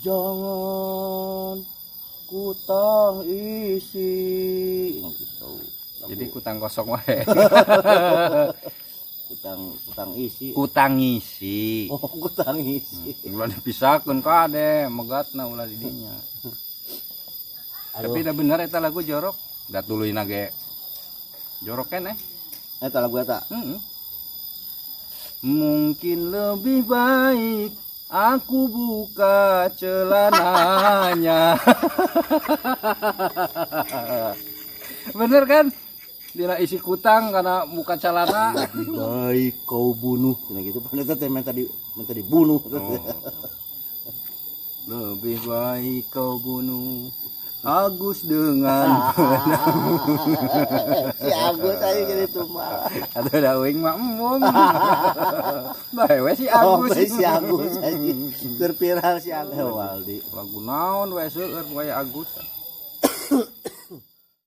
Jangan kutang isi gitu. Jadi kutang kosong wae. Kutang kutang isi. Kutang ngisi. Oh, kutang isi. Ulah dipisahkeun kade, megatna ulah di dinya. Aduh. Tapi dah bener eta lagu jorok. Da tuluyna ge jorok keneh. Eta lagu eta. Heeh. Mungkin lebih baik aku buka celananya. Bener kan? Dina isi kutang karena buka celana. Lebih baik kau bunuh. Nah gitu, pan eta teh minta di minta dibunuh. Oh. Lebih baik kau bunuh Agus dengan Si Agus aja jadi tumbal. Atau da uing mah embung. Bae we si Oh, Agus. si Agus aja. Keur viral si Agus. Waldi. Lagu naon we seueur wae Agus.